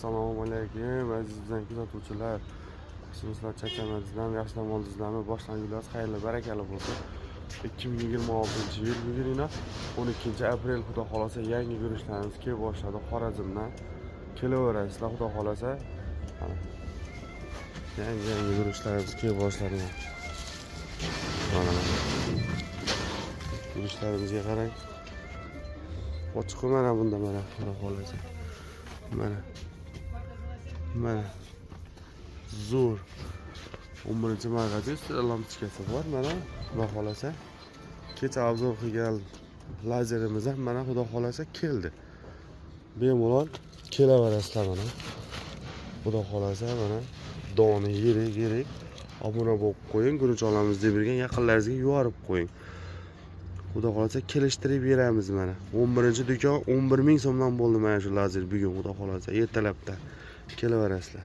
Assalomu alaykum, aziz bizani kuzatuvchilar. Yaxshimisizlar, charchamadingizlarmi, yaxshi dam oldingizlarmi? Boshlang'ingiz xayrli, barakali bo'lsin. 2026-yil bugun 12 aprel, xudo xolasa, yangi guruchlarimiz kelib boshladi Xorazmdan. Kelaverasizlar, xudo xolasa. Mana. Yangi yangi guruchlarimiz kelib boshladi. Mana. Guruchlarimizga qarang. Ochiq mana bunda, mana, xudo xolasa. Mana. Mana. Zo'r. 11 markazi ustida lampochkasi bor, mana, xudo xolasa. Kecha обзор qilgan lazerimiz ham, mana, xudo xolasa, keldi. Bemalol kelaverasizlar, mana. Xudo xolasa, mana, doni yirik yirik. Obuna bo'lib qo'ying, guruch olamiz deb yurgan yaqinlaringizga yuborib qo'ying. Xudo xolasa, kelishtirib beramiz, mana. 11 do'kon, 11 ming so'mdan bo'ldi mana shu lazer bugun, xudo xolasa, ertalabdan kelaverasizlar.